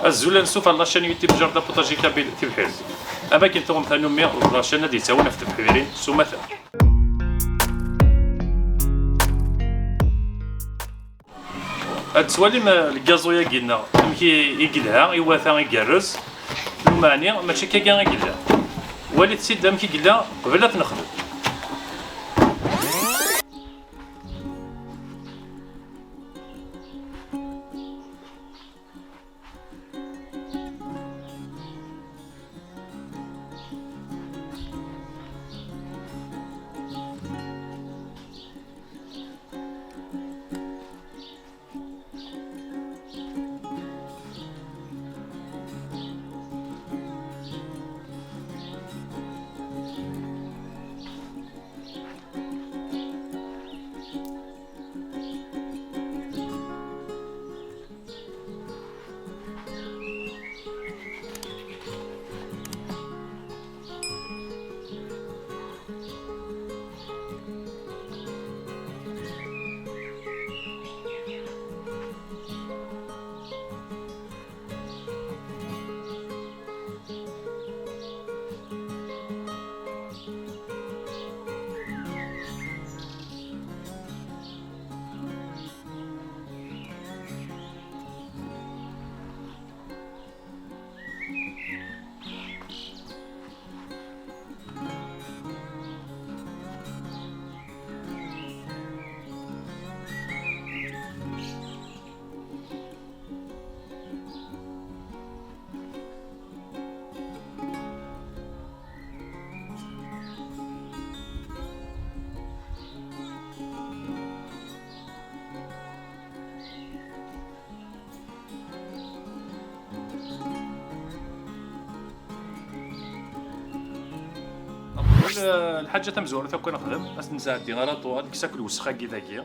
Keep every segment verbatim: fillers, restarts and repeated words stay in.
Azul, ansuf ɣer la chaîne YouTube Jardin Potager Kabyle Tibḥirt. Am akken tuɣem tanumi d la chaîne ad yettawin ɣef tebḥirin s umata. Ad twalim, eh, lgaẓu-yagi-nneɣ amek i, i yelha, iwata igerrez. Lmeɛni mačči akka i yella. Walit-tt-id amek i yella qbel ad t-nexdem. Lḥaǧa tamezwarut akk ad nexdem, ad t-nesɛeddi ɣer aṭu, ad nekkes akk lwesxa-agi dagi.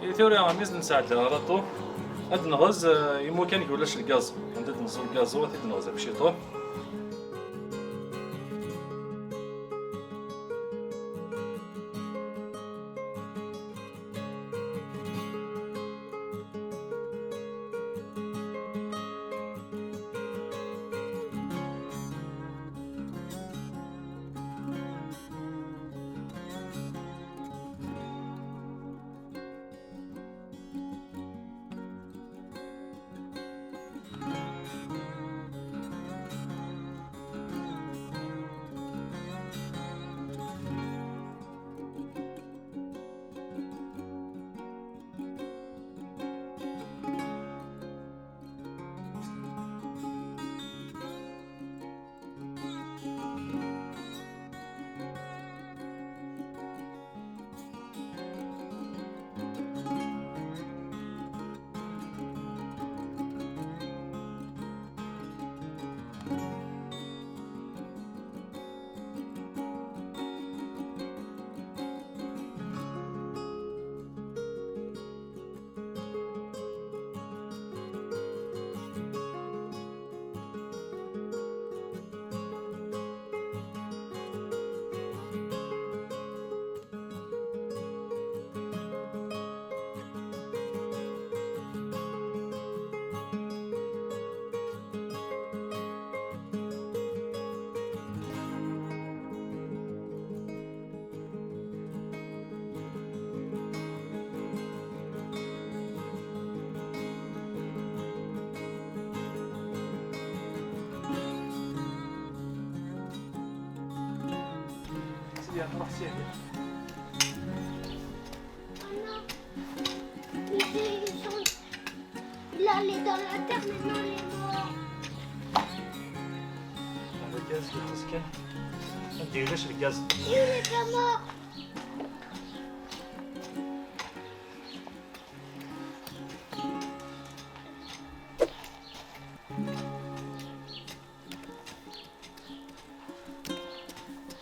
I tura, mi s-nesɛedda ɣer aṭu, ad nɣez, eh, imukan i ulac lgaẓu. Anda d-neẓẓu lgaẓu, ad t-id-nɣez am ciṭuḥ. Ruḥ sidi. Il a les dans la terre, maintenant il est mort. Le gaz, il reste. Anda yella lgaz? Il est pas mort.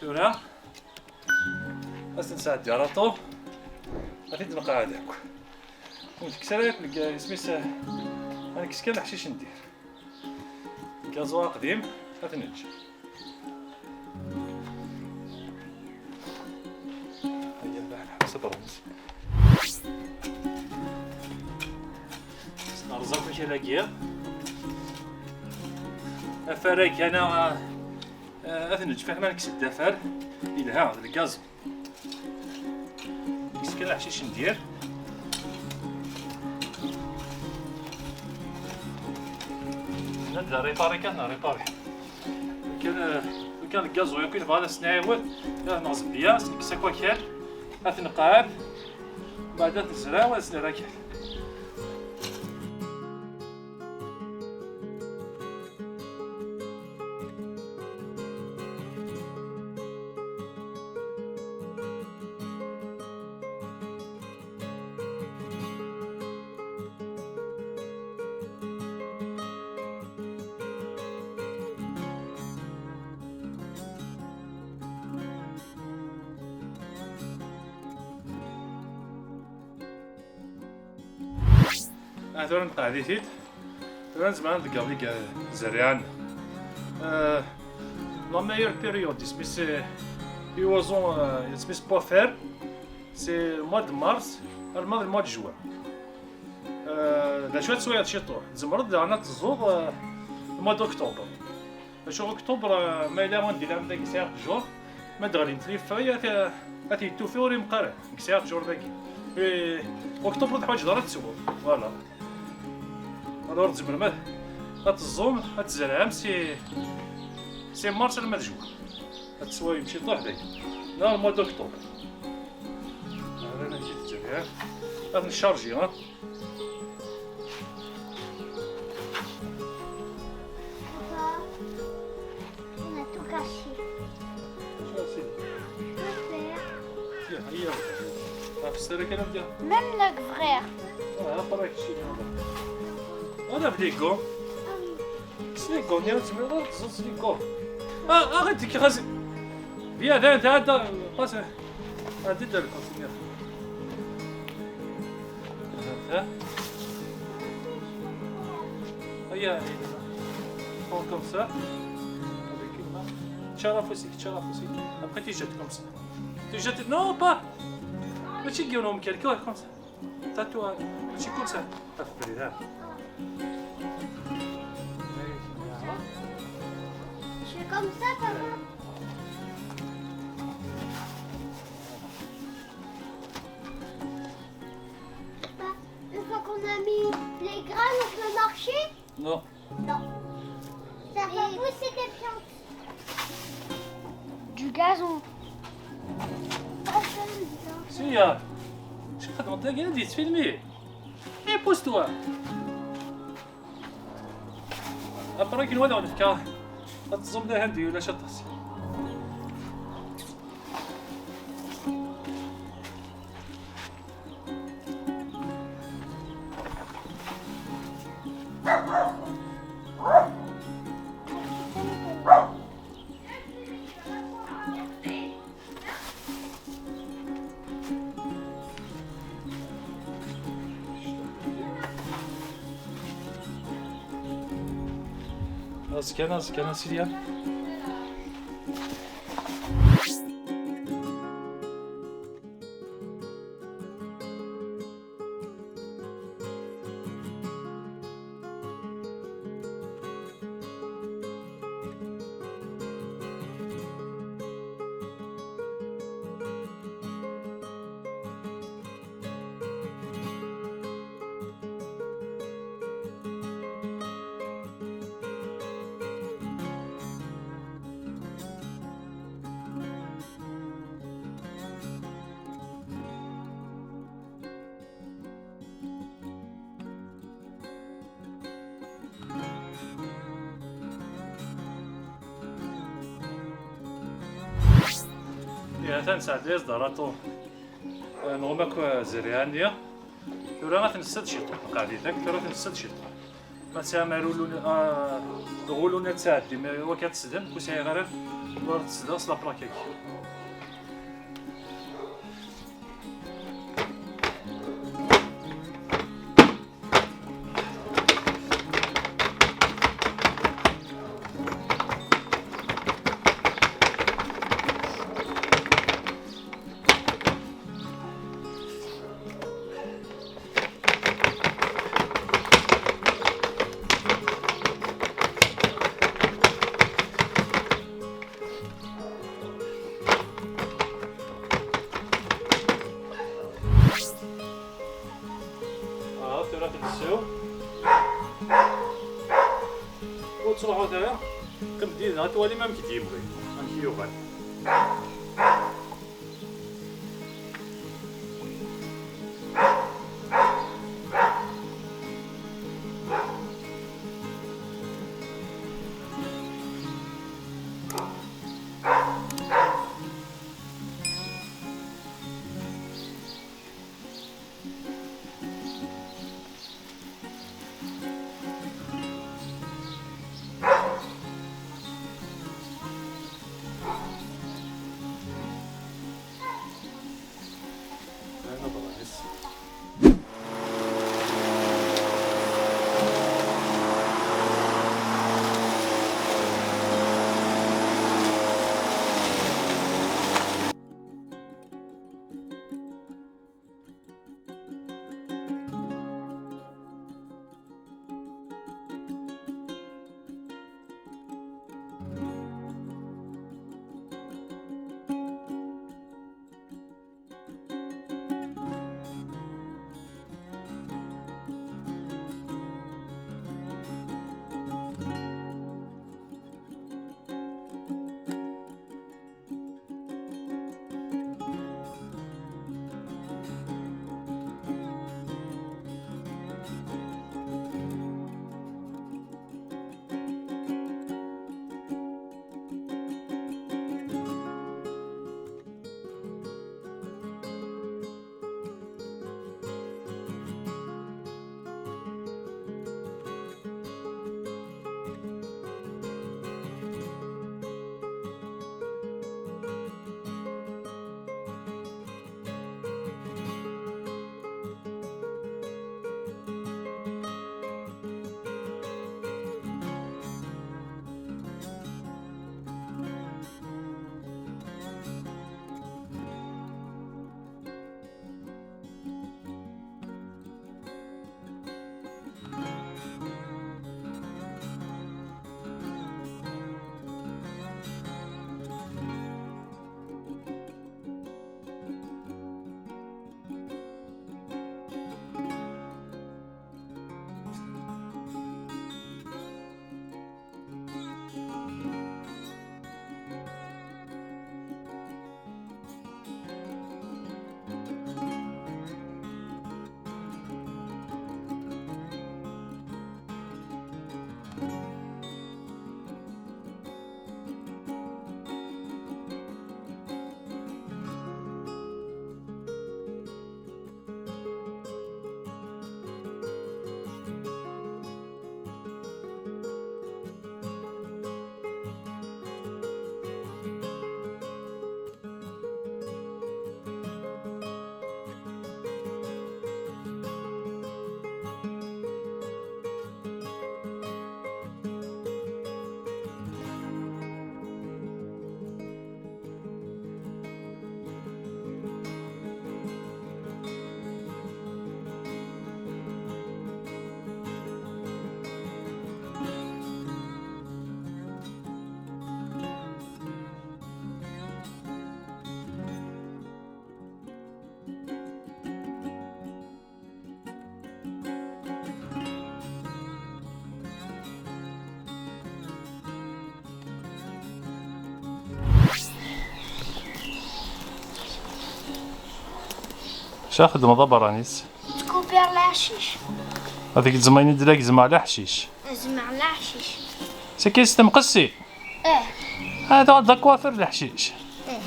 Tura ad s-nesɛeddi araṭu, ad t-id-nqeɛɛed akk. Ur tekkes ara yakk deg isem-is, ad nekkes kan leḥcic n dir. Gaẓu aqdim, ad t-neǧǧ. Aya mbaɛd ḥbes abernus. Nerẓ akk akal-agi. Afar-agi, ana, eh, ad t-neǧǧ fiḥel ma nekkes-d afar. Yelha, d lgaz. Nekkes kan leḥcic n dir. Nnan-d d ripari kan, ripari. Kan, eh, kan lgaz ur yakk i tebɣa ad as-nɛiwed, ad neɣzem bya, as-nekkes akk akal, ad t-neqɛed, mbeɛd ad t-nezreɛ, ad as-nerr akal. Ah, tura nqeɛɛed-it-id. Tura nezmer ad nḍegger deg zzerriɛa-nneɣ. Euh, la meilleure période, isem-is, euh, i waẓu, euh, isem-is pour faire, c'est le mois de mars, alma d le mois de juin. Euh, d acu ad teswiḍ ciṭuḥ? Tzemreḍ daɣen ad teẓẓuḍ, euh, le mois d'octobre. Acu octobre, euh, ma yella anda yella dagi sɛiɣ ttjur, ma d-ɣlint les feuilles, ad, ad t-yettufi ur imeqqar ara, deg sɛiɣ ttjur dagi. Eh, octobre ur teḥwaǧeḍ ara ad tesweḍ. Voilà. Alors tzemrem ad, ad teẓẓum, ad tzerɛem si, si mars alma d juin. Ad teswayem ciṭuḥ dagi. Neɣ le mois d'octobre. Ara nagi tettbiɛ. Ad ncharji, ha? Papa, on a tout caché. Acu a sidi? Super. Tiens, aïe. Ah, c'est le calendrier. Même notre frère. Ah, après, je suis là. On a des gants. Ah oui. C'est les gants, il y a un petit peu de gants. Ah, arrête, tu crases. Viens, viens, viens, viens, passe. Ah, dis-le, continue. Hein? Aïe, aïe, aïe. Prends comme ça. Avec une main. Tcharaf aussi, tcharaf aussi. Après, tu jettes comme ça. Tu jettes. Non, pas. Mais tu guillemot, quelqu'un comme ça. T'as toi. Tu comme ça. T'as fait là. Je fais comme ça, papa. Une fois qu'on a mis les grains, on peut marcher? Non. Non. Ça va pousser des plantes. Du gazon. Pas ça, non. Si, il y a. Je sais pas, dans ta gueule, des filmés. Et pousse-toi. Après, il va dans le cas. Attention, des hindis, la chatte. Aẓekka, aẓekka, a Silya. Atan sɛeddayeɣ-as-d araṭu. Nɣum akk zerriɛa-nni. Tura ad t-nessed ciṭuḥ, nqeɛɛed-it akk, tura ad t-nessed ciṭuḥ. Ma tesɛam aɣulun, ah, aɣulun ad tɛeddim, eh, wakka ad tesdem, ur sɛiɣ ara, ur tesdeɣ s la plaque-agi. Ah, tura ad t-nsew. Ur ttruḥut ara. Qqim did-neɣ, ad twalim amek i d-yemɣi, amek i yuɣal. Acu ara txeddmeḍ a berranis? Ttkubiṛ leḥcic. Ad tgezzem ayen i d-la gezmeɣ leḥcic. Gezmeɣ leḥcic. Sakin s temqessi? Eh. Hada d akwafir leḥcic. Eh.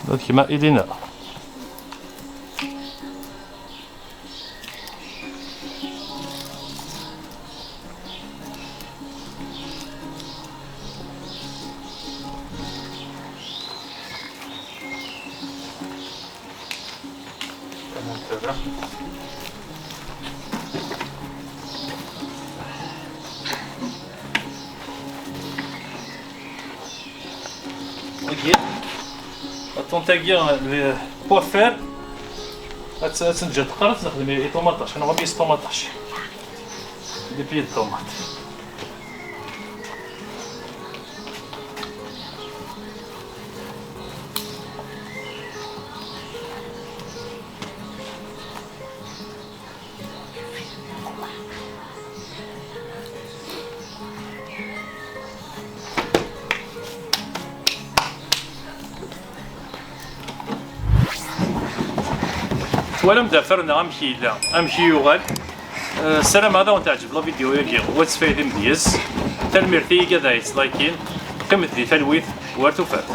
D kemm a Ilina. Wagi, la tente-agi, le pois vert, ad tt-, ad tt-neǧǧ teqqar, ad tt-nexdem i ṭumaṭac, ad nɣum yis ṭumaṭac. Des pieds de tomate. Twalam-d afer-nneɣ amek yella, amek i yuɣal. Eh, ssarameɣ ad awen-teɛǧeb la vidéo-agi, u ad tfaydim deg-s. Tanemmirt i yigad ay yettlikin. Qqimet di talwit, war tufat.